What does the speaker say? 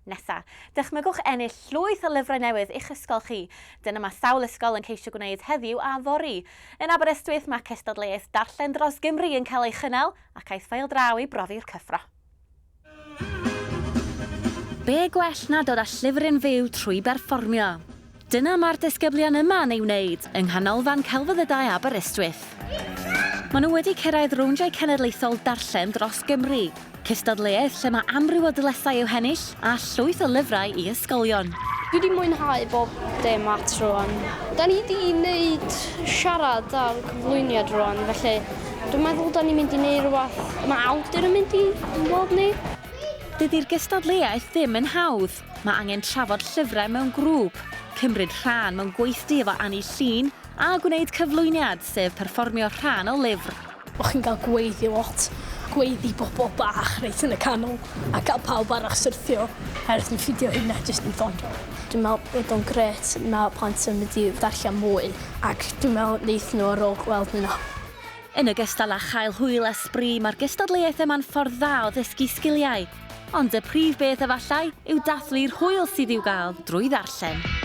nesa. Dychmygwch ennill llwyth o lyfrau newydd i'ch ysgol chi. Dyna mae sawl ysgol yn ceisio gwneud heddiw a fory. Yn Aberystwyth mae cystadleuaeth Darllen Dros Gymru yn cael ei chynnal ac aeth Ffeil draw i brofi'r cyffro. Be gwell na dod â llyfr yn fyw trwy berfformio? Dyna mae'r disgyblion yma yn ei wneud yng Nghanolfan Celfyddydau Aberystwyth. Maen nhw wedi cyrraedd rowndiau cenedlaethol Darllen dros Gymru, cystadleuaeth lle mae amryw o dylesau i'w hennill a llwyth o lyfrau i ysgolion. Dwi 'di mwynhau bob dim at rwan. Da ni 'di neud siarad ar cyflwyniad rwan felly dwi'n meddwl da ni'n mynd i neud rwbath ma' awdur yn mynd i weld ni. Dydi'r gystadleuaeth ddim yn hawdd. Mae angen trafod llyfrau mewn grŵp, cymryd rhan mewn gweithdy efo Anni Llŷn a gwneud cyflwyniad, sef perfformio rhan o lyfr. O'ch chi'n cael gweiddi lot, gweiddi bobl bach reit yn y canol a cael pawb arall syrthio er dwi'n ffindio hynna jyst yn ddoniol. Dwi'n meddwl bod o'n grêt ma' plant yn mynd i ddarllen mwy ac dwi'n meddwl neith nhw ar ôl gweld hynna. Yn ogystal â chael hwyl a sbri, mae'r gystadleuaeth yma'n ffordd dda o ddysgu sgiliau. Ond y prif beth efallai yw dathlu'r hwyl sydd i'w gael drwy ddarllen.